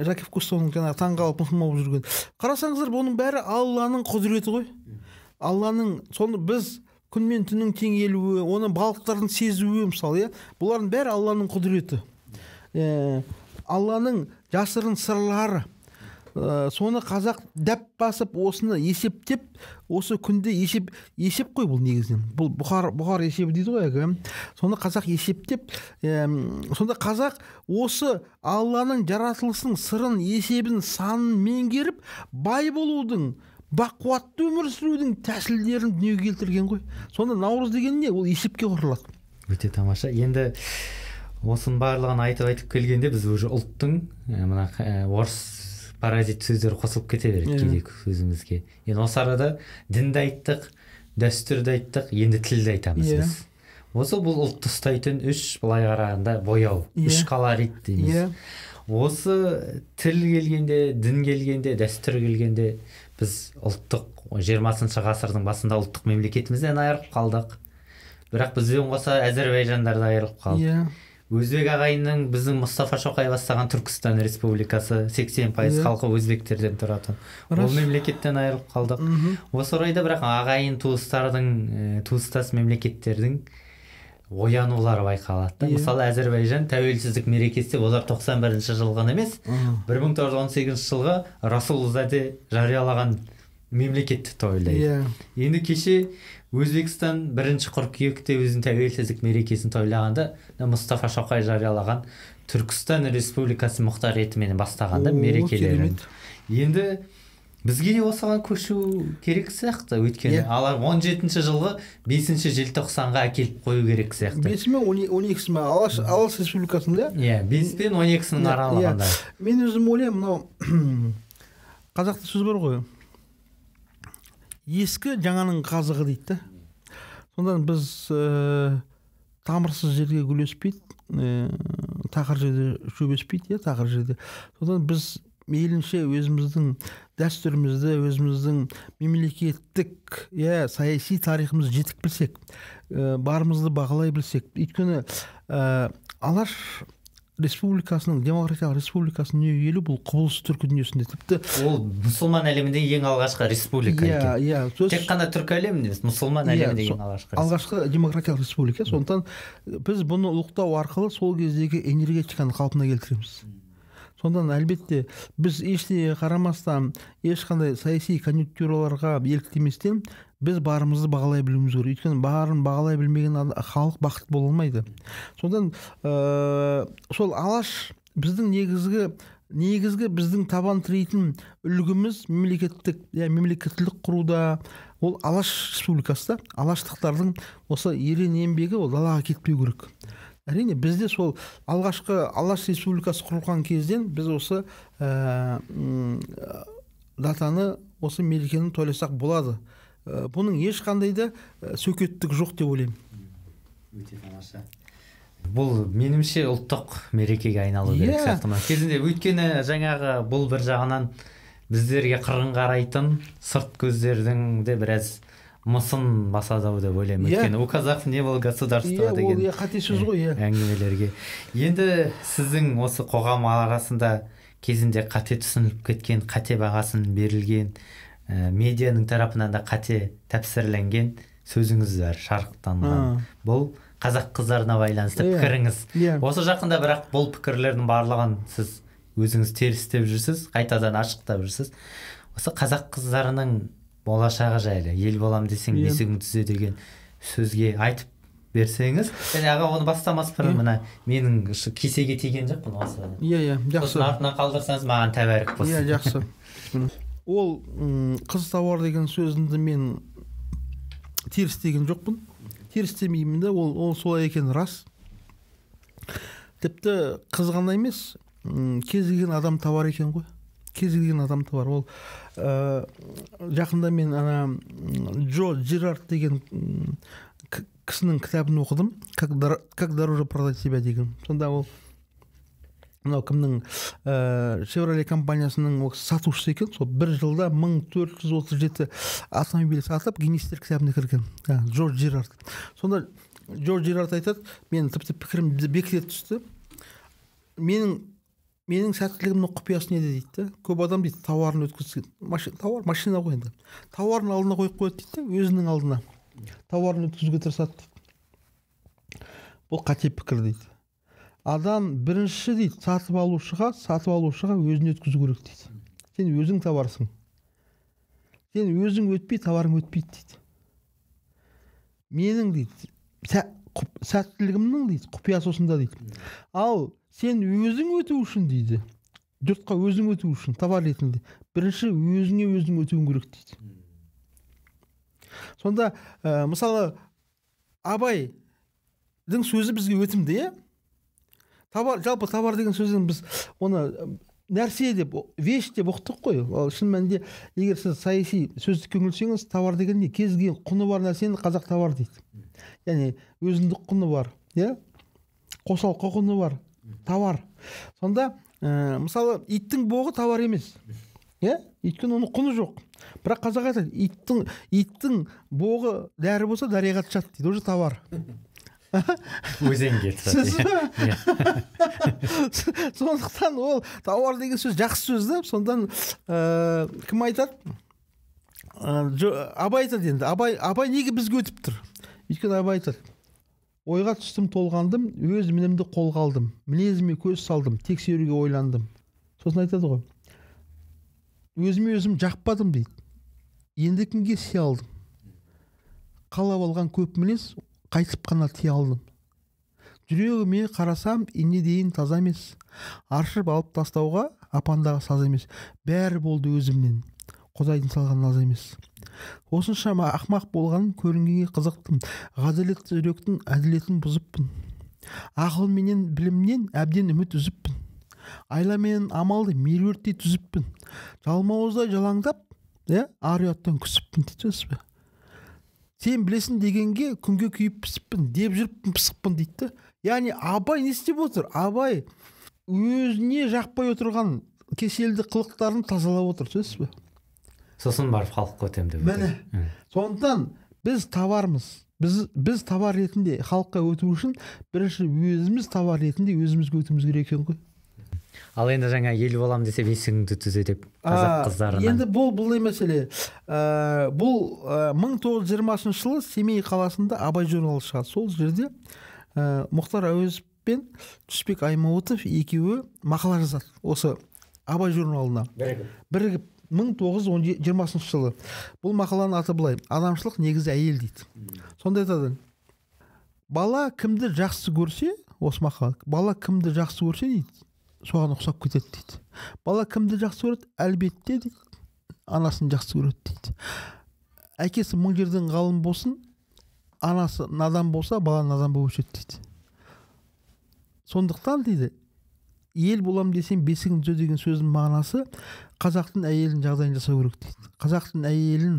Жаков Кустоның жаңағы таңғалып мұсылман болып жүрген. Қарасаңыздар, бұның бәрі Алланың құдіреті ғой. Алланың, соны біз күн мен түннің теңелуі, оны балықтардың сезуі, мысалы, иә, бұлардың бәрі Алланың құдіреті. Алланың жасырын сырлары. Соны қазақ дәп басып, осыны есептеп, осы күнде есеп қой бұл негізінен. Бұл Бұхар есебі дейді ғой, әлгі. Соны қазақ есептеп, сонда қазақ осы Алланың жаратылысының сырын, есебін, санын меңгеріп, бай болудың, бақуатты өмір сүрудің тәсілдерін дүниеге келтірген ғой. Сонда Наурыз деген не? Ол есепке құрылады. Өте тамаша. Енді осының барлығын айтып келгенде біз уже ұлттың мына орыс паразит сөздер қосылып кете береді кейде сөзімізге. Енді осы арада дінді айттық, дәстүрді айттық, енді тілді айтамыз біз. Осы бұл ұлтты ұстайтын үш, былай қарағанда, бояу, үш колорит дейміз. Осы тіл келгенде, дін келгенде, дәстүр келгенде біз ұлттық 20-шы ғасырдың басында ұлттық мемлекетімізден айырылып қалдық. Бірақ бізбен қоса әзербайжандар да айырылып қалды. Өзбек ағайынның біздің Мұстафа Шоқай бастаған Түркістан Республикасы 80% халқы өзбектерден тұратын. Ол мемлекеттен айырылып қалдық. Осы орайда бірақ ағайын туыстардың, туыстас мемлекеттердің оянулары байқалады. Мысалы, Әзербайжан тәуелсіздік мерекесі олар 91-ші жылғын емес, 1918 жылғы Расулзаде жариялаған мемлекетті тойлайды. Енді кеше Өзбекстан 1 қыркүйекте өзінің тәуелсіздік мерекесін тойлағанда Мұстафа Шоқай жариялаған Түркістан Республикасы мұхтариетімен бастағанда мерекелерін. Енді бізге де осыған көшу керек сияқты, өйткені алар 17-ші жылғы 5 желтоқсанға әкеліп қою керек сияқты. 5 ме 12 ме Алаш Республикасында? Иә, 5 пен 12-сінің аралығында. Мен өзім ойлаймын, мынау қазақта сөз бар ғой. Ескі жаңаның қазығы дейді. Сондан біз тамырсыз жерге гүл өспейді, тақыр жерде шөп өспейді, тақыр жерде. Содан біз мейлінше өзіміздің дәстүрімізді, өзіміздің мемлекеттік, саяси тарихымызды жетік білсек, барымызды бағалай білсек. Өйткені Алаш Республикасының, демократиялық республикасының дүниеге келуі бұл құбылыс түркі дүниесінде. Тіпті ол мұсылман әлемінде ең алғашқы республика екен. Тек қана түркі әлемінде емес, мұсылман әлемінде ең алғашқы. Алғашқы демократиялық республика. Сондықтан біз бұны ұлықтау арқылы сол кездегі энергетиканы қалпына келтіреміз. Сондан әлбетте біз ештеңеге қарамастан, ешқандай саяси конъюнктураларға еліктеместен біз барымызды бағалай білуіміз керек. Өйткені барын бағалай білмеген халық бақытты бола алмайды. Содан сол Алаш біздің негізгі біздің табан тірейтін үлгіміз мемлекеттік, мемлекеттілік құруда ол Алаш Республикасы да, алаштықтардың осы ерен еңбегі ол далаға кетпеу керек. Әрине, бізде сол алғашқы Алаш Республикасы құрылған кезден біз осы датаны, осы мерекені тойласақ болады. Бұның ешқандай да сөкеттік жоқ деп ойлаймын. Өте тамаша. Бұл меніңше ұлттық мерекеге айналу керек сияқты. Кезінде өйткені жаңағы бұл бір жағынан біздерге қырғын қарайтын сырт көздердің де біраз мысын басады ау деп ойлаймын. Өйткені у казахов не было государства деген қате сөз ғой, әңгімелерге. Енді сіздің осы қоғам арасында кезінде қате түсініліп кеткен, қате бағасын берілген, медианың тарапынан да қате тәпсірленген сөзіңіз бар, шарықтанған. Бұл Қазақ қыздарына байланысты пікіріңіз. Осы жақында бірақ бұл пікірлердің барлығын сіз өзіңіз терістеп жүрсіз, қайтадан ашықтап жүрсіз. Осы қазақ қыздарының болашағы жайлы, ел болам десең бесігің түзе деген сөзге айтып берсеңіз. Және аға, оны бастамас бұрын мына менің кесеге тиген жоқпын осы. Иә, жақсы. Сосын артынан қалдырсаңыз маған тәбәрік болсын. Иә, жақсы. Ол қыз тауар деген сөзімді мен теріс деген жоқпын. Теріс демеймін де, ол солай екені рас. Тіпті қыз ғана емес, кез келген адам товар екен ғой. Кез келген адам товар. Ол жақында мен ана Джо Джерард деген кісінің кітабын оқыдым. Как дороже продать себя деген. Сонда ол мынау кімнің, Chevrolet компаниясының сатушысы екен. Сол бір жылда 1437 автомобиль сатып, Гиннестер кітабына кірген. Джо Джерард. Сонда Джо Джерард айтады, мен тіпті пікірімді бекіте түсті. Менің сәттілігімнің құпиясы неде дейді де. Көп адам дейді тауарын өткізген, тауар машина ғой енді. Тауарын алдына қойып қояды дейді де, өзінің алдына. Тауарын өткізуге тырысады дейді. Бұл қате пікір дейді. Адам бірінші дейді сатып алушыға өзін өткізу керек дейді. Сен өзің товарсың. Сен өзің өтпей товарың өтпейді дейді. Менің дейді сәттілігімнің дейді құпиясы осында дейді. Ал сен өзің өту үшін дейді, жұртқа өзің өту үшін товар ретінде бірінші өзіңе өзің өтуің керек дейді. Сонда мысалы Абайдың сөзі бізге өтімді, иә? Товар, жалпы товар деген сөзден біз оны нәрсе деп, вещь деп ұқтық қой. Ал шын мәнінде егер сіз саяси сөздікке үңілсеңіз, товар деген не? Кез келген құны бар нәрсені қазақ товар дейді. Яғни өзіндік құны бар, иә? Қосалқы құны бар, товар. Сонда мысалы иттің боғы товар емес. Иә? Өйткені оның құны жоқ. Бірақ қазақ айтады, иттің боғы дәрі болса дарияға түседі дейді, уже товар. Өзенге түседі. Сондықтан ол тауар деген сөз жақсы сөз да. Сондан кім айтады? Абай айтады енді. Абай неге бізге өтіп тұр? Өйткені Абай айтады: ойға түстім, толғандым, өз мінімді қолға алдым, мінезіме көз салдым, тексеруге ойландым. Сосын айтады ғой, өзіме өзім жақпадым дейді, енді кімге сый алдым, қалап алған көп мінез қайтып қана тия алдым. Жүрегіме қарасам, ине дейін таза емес, аршып алып тастауға апандағы саз емес, бәрі болды өзімнен, Құдайдың салған наз емес. Осыншама ақмақ болғаным көрінгенге қызықтым, ғаділетті жүректің әділетін бұзыппын, ақыл менен білімнен әбден үміт үзіппін, айла менен амалды меруерттей түзіппін, жалмауыздай жалаңдап, ар ұяттан күсіппін дейді бе? Сен білесің дегенге күнге күйіп пісіппін, деп жүріппін, пысықпын дейді. Яғни Абай не істеп отыр? Абай өзіне жақпай отырған кеселді қылықтарын тазалап отыр, түсінесіз бе? Сосын барып халыққа өтем деп. Міне. Сондықтан біз товармыз. Біз товар ретінде халыққа өту үшін бірінші өзіміз товар ретінде өзімізге өтуіміз керек екен ғой. Ал енді жаңа ел болам десе бесігіңді түзе деп қазақ қыздарына. Енді бұл не мәселе? Бұл 1920 жылы Семей қаласында Абай журналы шығады. Сол жерде Мұхтар Әуезов пен Түсіпбек Аймауытов екеуі мақала жазады. Осы Абай журналына. Бірігіп 1920 жылы. Бұл мақаланың аты былай: адамшылық негізі әйел дейді. Сонда айтады: бала кімді жақсы көрсе, осы мақала, бала кімді жақсы көрсе дейді, соған ұқсап кетеді дейді. Бала кімді жақсы көреді? Әлбетте дейді, анасын жақсы көреді дейді. Әкесі мың жерден ғалым болсын, анасы надан болса, бала надан болып өседі дейді. Сондықтан дейді, ел болам десем бесігін түзе деген сөздің мағынасы қазақтың әйелінің жағдайын жасау керек дейді. Қазақтың әйелін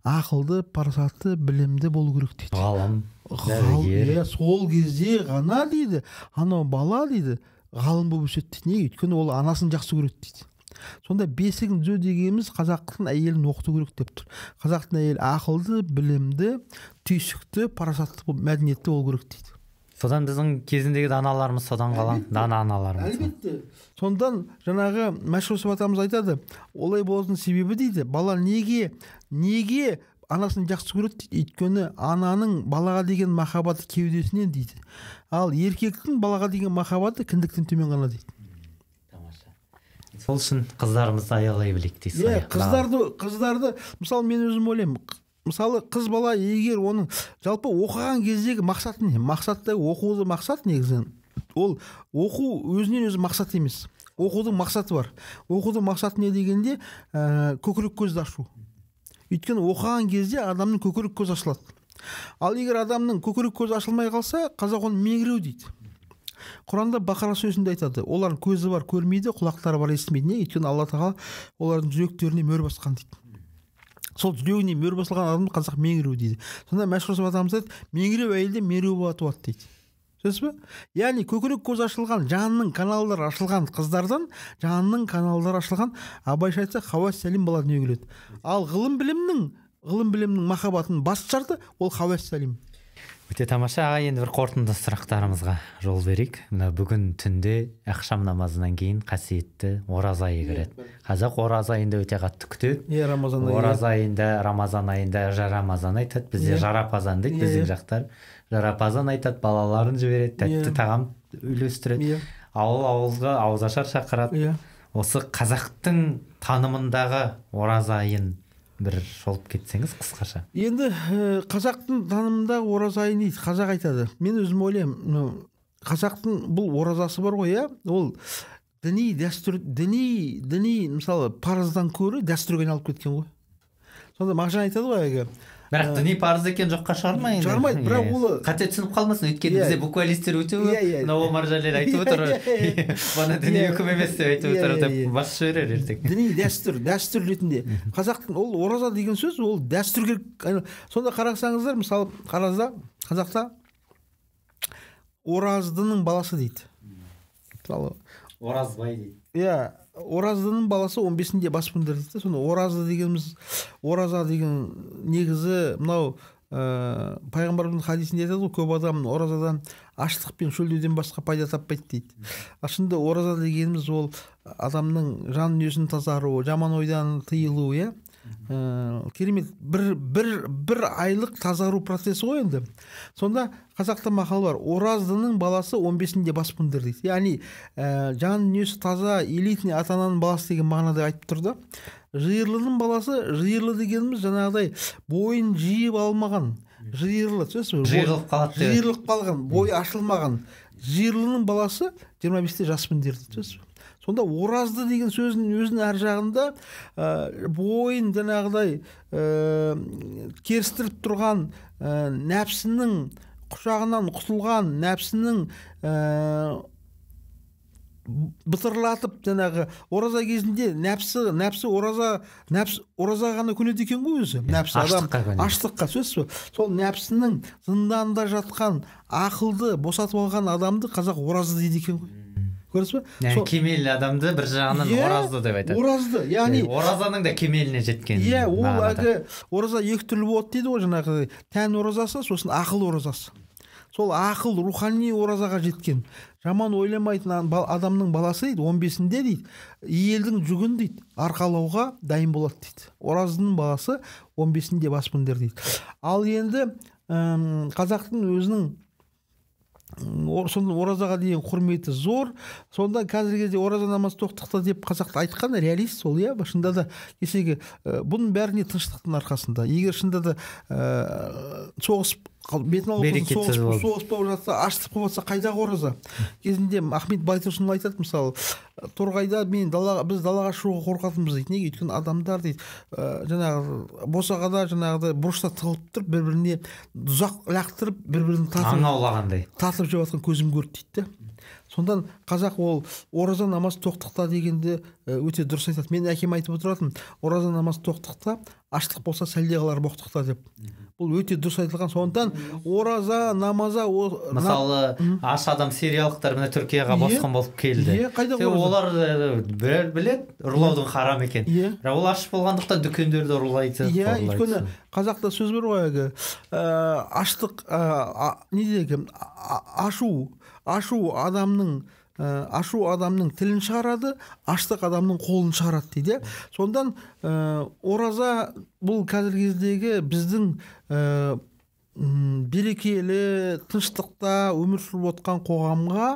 ақылды, парасатты, білімді болу керек дейді. Ғалым, дәрігер. Сол кезде ғана дейді, анау бала дейді, ғалым болып өседі дейді. Неге? Өйткені ол анасын жақсы көреді дейді. Сонда бесігін түзеу дегеніміз қазақтың әйелін оқыту керек деп тұр. Қазақтың әйелі ақылды, білімді, түйсікті, парасатты, мәдениетті болу керек дейді. Содан біздің кезіндегі даналарымыз содан қалған дана аналарымыз. Әлбетте. Сондан жаңағы Мәшһүр Жүсіп атамыз айтады, олай болатын себебі дейді, бала неге анасын жақсы көреді дейді, өйткені ананың балаға деген махаббаты кеудесінен дейді. Ал еркектің балаға деген махаббаты кіндіктен төмен ғана дейді. Тамаша. Сол үшін қыздарымызды аялай білейік дейсіз ғой. Иә, қыздарды мысалы мен өзім ойлаймын, мысалы қыз бала егер оның жалпы оқыған кездегі мақсаты не? Мақсаты оқуды мақсат негізінен. Ол оқу өзінен өзі мақсат емес. Оқудың мақсаты бар. Оқудың мақсаты не дегенде, көкірек көзді ашу. Өйткені оқыған кезде адамның көкірек көзі ашылады. Ал егер адамның көкірек көзі ашылмай қалса, қазақ оны меңіреу дейді. Құранда Бақара сүресінде айтады, олардың көзі бар көрмейді, құлақтары бар естімейді. Не? Өйткені Алла тағала олардың жүректеріне мөр басқан дейді. Сол жүрегіне мөр басылған адамды қазақ меңіреу дейді. Сонда Мәшһүр Жүсіп атамыз айтады, меңіреу әйелде мереу бала туады дейді. Түсінесіз бе? Яғни көкірек көзі ашылған, жанның каналдары ашылған қыздардан, жанның каналдары ашылған, Абайша айтса, хауас сәлим бала дүниеге келеді. Ал ғылым білімнің махаббатының бас шарты ол хауас сәлим. Өте тамаша, аға, енді бір қорытынды сұрақтарымызға жол берейік. Мына бүгін түнде ақшам намазынан кейін қасиетті ораза айы кіреді. Қазақ ораза айында өте қатты күтеді. Иә, Рамазан айы. Ораза айында, Рамазан айында жарамазан айтады. Бізде жарапазан дейді, біздің жақтар. Жарапазан айтады, балаларын жібереді, тәтті тағам үлестіреді. Ауыл ауылға ауызашар шақырады. Осы қазақтың танымындағы ораза айын бір шолып кетсеңіз қысқаша. Енді қазақтың танымындағы ораза айы дейді, қазақ айтады. Мен өзім ойлаймын, қазақтың бұл оразасы бар ғой, иә? Ол діни дәстүр, діни мысалы парыздан көрі дәстүрге айналып кеткен ғой. Сонда Мағжан айтады ғой әлгі. Бірақ діни парыз екен жоққа шығармайды. Шығармайды, бірақ ол қате түсініп қалмасын, өйткені бізде буквалистер өте көп. Мынау Омар Жәлел айтып отыр, бұны діни үкім емес деп айтып отыр деп бас жіберер ертең. Діни дәстүр, дәстүр ретінде. Қазақтың ол ораза деген сөз ол дәстүрге. Сонда қарасаңыздар, мысалы, қазақта ораздының баласы дейді. Мысалы, Оразбай дейді. Иә, Ораздының баласы 15-інде бас міндірді дейді. Сонда оразы дегеніміз, ораза деген негізі мынау пайғамбарымыздың хадисінде айтады ғой, көп адам оразадан аштық пен шөлдеуден басқа пайда таппайды дейді. Ал шынында ораза дегеніміз ол адамның жан дүниесін тазаруы, жаман ойдан тыйылуы, иә. Керемет бір айлық тазару процесі ғой енді. Сонда қазақта мақал бар, ораздының баласы 15-інде бас міндір дейді. Яғни жан дүниесі таза, элитный ата-ананың баласы деген мағынада айтып тұр да. Жиырлының баласы, жиырлы дегеніміз жаңағыдай бойын жиып алмаған, жиырлы, түсінесіз бе? Жиырылып қалады. Жиырылып қалған, бойы ашылмаған. Жиырлының баласы 25-те жас міндір дейді, түсінесіз бе? Сонда оразды деген сөздің өзінің әр жағында бойын жаңағыдай керістіріп тұрған, нәпсінің құшағынан құтылған, нәпсінің бытырлатып жаңағы ораза кезінде нәпсі ораза, нәпсі ораза ғана көнеді екен ғой өзі. Нәпсі адам аштыққа, сөзсіз бе? Сол нәпсінің зынданында жатқан ақылды босатып алған адамды қазақ оразды дейді екен ғой. Көресіз бе? Яғни кемел адамды бір жағынан оразды деп айтады. Оразды, яғни оразаның да кемеліне жеткен. Иә, ол әлгі ораза екі түрлі болады дейді ғой, жаңағы тән оразасы, сосын ақыл оразасы. Сол ақыл рухани оразаға жеткен, жаман ойламайтын адамның баласы дейді, 15-інде дейді, елдің жүгін дейді, арқалауға дайын болады дейді. Ораздының баласы 15-інде бас міндер дейді. Ал енді қазақтың өзінің сонда оразаға деген құрметі зор. Сонда қазіргі кезде ораза намаз тоқтықта деп қазақта айтқан реалист сол, иә, шынында да кешегі бұның бәріне тыныштықтың арқасында. Егер шынында да соғыс бетін алып соғыс болып жатса, аштық болып жатса, қайдағы ораза? Кезінде Ахмет Байтұрсынұлы айтады, мысалы, Торғайда мен біз далаға шығуға қорқатынбыз дейді. Неге? Өйткені адамдар дейді, жаңағы босағада жаңағыдай бұрышта тығылып тұрып, бір-біріне тұзақ лақтырып, бір-бірін аң аулағандай тартып жеп жатқан көзім көрді дейді. Сондан қазақ ол ораза намаз тоқтықта дегенде өте дұрыс айтады. Мен әкем айтып отыратын, ораза намаз тоқтықта, аштық болса сәлде қалар боқтықта деп. Бұл өте дұрыс айтылған. Сондықтан ораза намаза мысалы аш адам сириялықтар мына Түркияға босқын болып келді. Олар біледі ұрлаудың харам екен. Бірақ ол аш болғандықтан дүкендерді ұрлайды. Иә, өйткені қазақта сөз бар ғой әлгі, аштық не дейді екен, ашу адамның Ашу адамның тілін шығарады, аштық адамның қолын шығарады дейді. Сондан ораза бұл қазіргі кездегі біздің берекелі, тыныштықта өмір сүріп отқан қоғамға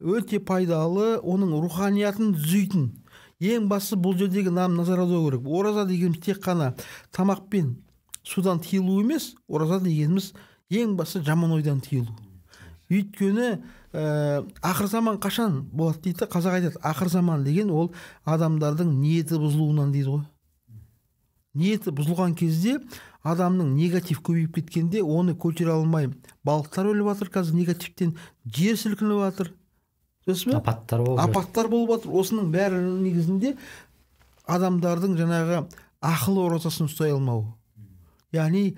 өте пайдалы, оның руханиятын түзейтін. Ең бастысы бұл жердегі нам назар аудару керек. Ораза дегеніміз тек қана тамақ пен судан тыйылу емес, ораза дегеніміз ең бастысы жаман ойдан тыйылу. Өйткені ақыр заман қашан болады дейді, қазақ айтады, ақыр заман деген ол адамдардың ниеті бұзылуынан дейді ғой. Ниеті бұзылған кезде адамның негатив көбейіп кеткенде оны көтере алмай балықтар өліп жатыр, қазір негативтен жер сілкініп жатыр. Апаттар болып жатыр. Апаттар болып жатыр. Осының бәрінің негізінде адамдардың жаңағы ақыл оразасын ұстай алмауы. Яғни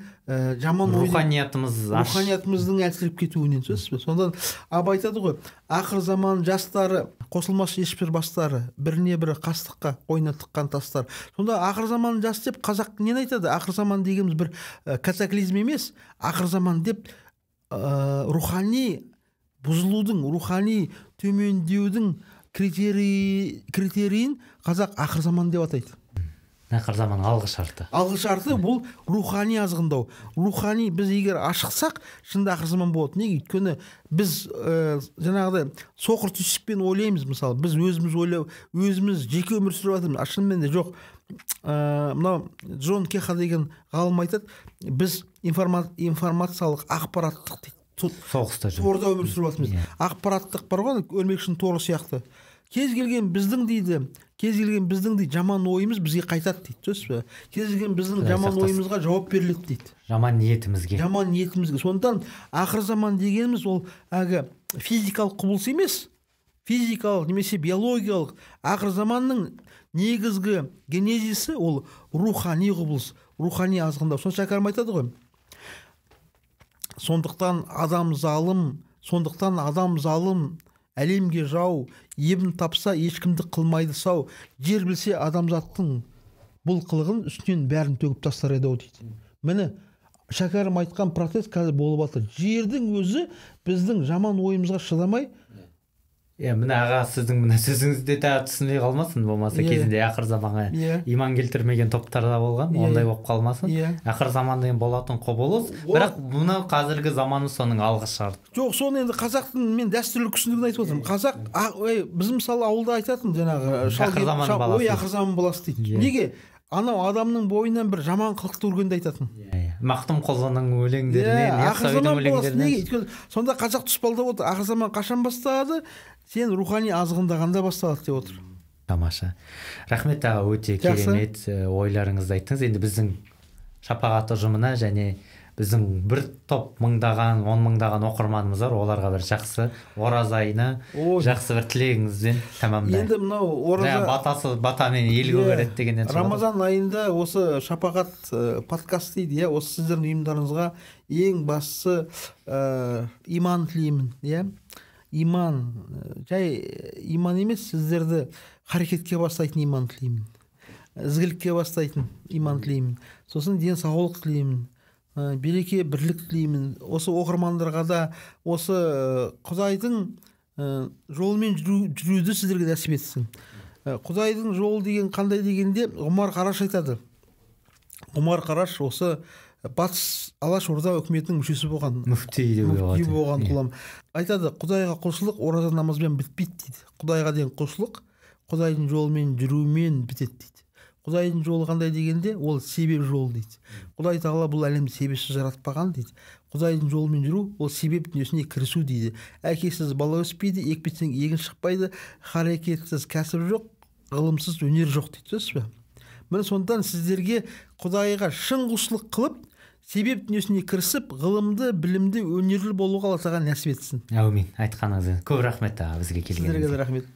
жаман руханиятымыздың әлсіреп кетуінен, сөзсіз бе? Сондан Абай айтады ғой, ақыр заман жастары қосылмас ешбір бастары, біріне бірі қастыққа қойнына тыққан тастар. Сонда ақыр заман жас деп қазақ нені айтады? Ақыр заман дегеніміз бір катаклизм емес, ақыр заман деп рухани бұзылудың, рухани төмендеудің критерийін қазақ ақыр заман деп атайды. Ақыр заманның алғы шарты. Алғы шарты бұл рухани азғындау. Рухани біз егер ашықсақ, шынында ақыр заман болады. Неге? Өйткені біз жаңағыдай соқыр түйсікпен ойлаймыз, мысалы, біз өзіміз ойлау, өзіміз жеке өмір сүріп жатырмыз. А шынымен де жоқ. Мынау Джон Кеха деген ғалым айтады, біз информациялық ақпараттық дейді. Соғыста жүр. Торда өмір сүріп жатырмыз. Ақпараттық бар ғой, өрмекшінің торы сияқты. Кез келген біздің дейді, кез келген біздің дейді жаман ойымыз бізге қайтады дейді, сөзсіз бе? Кез келген біздің жаман ойымызға жауап беріледі дейді. Жаман ниетімізге. Жаман ниетімізге. Сондықтан ақыр заман дегеніміз ол әлгі физикалық құбылыс емес, физикалық немесе биологиялық. Ақыр заманның негізгі генезисі ол рухани құбылыс, рухани азғындау. Соны Шәкәрім айтады ғой. Сондықтан адам залым, сондықтан адам залым, әлемге жау, ебін тапса ешкімді қылмайды сау, жер білсе адамзаттың бұл қылығын үстінен бәрін төгіп тастар еді ау дейді. Міне Шәкәрім айтқан процесс қазір болып жатыр. Жердің өзі біздің жаман ойымызға шыдамай. Міне аға, сіздің мына сөзіңізді де түсінбей қалмасын, болмаса кезінде ақыр заманға иман келтірмеген топтар да болған, ондай болып қалмасын. Ақыр заман деген болатын құбылыс, бірақ мына қазіргі заманы соның алғы шарты. Жоқ, соны енді қазақтың мен дәстүрлі түсінігін айтып отырмын. Қазақ, біз мысалы ауылда айтатын жаңағы ақыр заманның баласы. Ой, ақыр заман баласы дейді. Неге? Анау адамның бойынан бір жаман қылықты көргенде айтатын. Мақтымқұлының өлеңдерінен, Яссауидің өлеңдерінен. Неге? Өйткені сонда қазақ тұспалдап отыр. Ақыр заман қашан басталады? Сен рухани азғындағанда басталады деп отыр. Тамаша. Рахмет аға, өте керемет ойларыңызды айттыңыз. Енді біздің Шапағат ұжымына және біздің бір топ мыңдаған, он мыңдаған оқырманымыз бар, оларға бір жақсы ораза айына жақсы бір тілегіңізбен тәмамдайық. Енді мынау ораза батасы батамен ел көгереді дегеннен шығады. Рамазан айында осы Шапағат подкаст дейді, иә, осы сіздердің ұйымдарыңызға ең бастысы иман тілеймін, иә. Иман, жай иман емес, сіздерді харекетке бастайтын иман тілеймін. Ізгілікке бастайтын иман тілеймін. Сосын денсаулық тілеймін. Береке, бірлік тілеймін. Осы оқырмандарға да осы Құдайдың жолымен жүруді сіздерге нәсіп етсін. Құдайдың жолы деген қандай дегенде Ғұмар Қараш айтады. Ғұмар Қараш осы Батыс Алаш Орда үкіметінің мүшесі болған. Мүфти болған ғұлам. Айтады, Құдайға құлшылық ораза намазбен бітпейді дейді. Құдайға деген құлшылық Құдайдың жолымен жүрумен бітеді дейді. Құдайдың жолы қандай дегенде, ол себеп жолы дейді. Құдай тағала бұл әлемді себепсіз жаратпаған дейді. Құдайдың жолымен жүру, ол себеп дүниесіне кірісу дейді. Әкесіз бала өспейді, екпесең егін шықпайды, харекетсіз кәсіп жоқ, ғылымсыз өнер жоқ дейді. Түсінесіз бе? Міне сондықтан сіздерге Құдайға шын құлшылық қылып, себеп дүниесіне кірісіп, ғылымды, білімді, өнерлі болуға Алла тағала нәсіп етсін. Әумин. Айтқаныңызға көп рахмет аға, бізге келгеніңізге. Сіздерге де рахмет.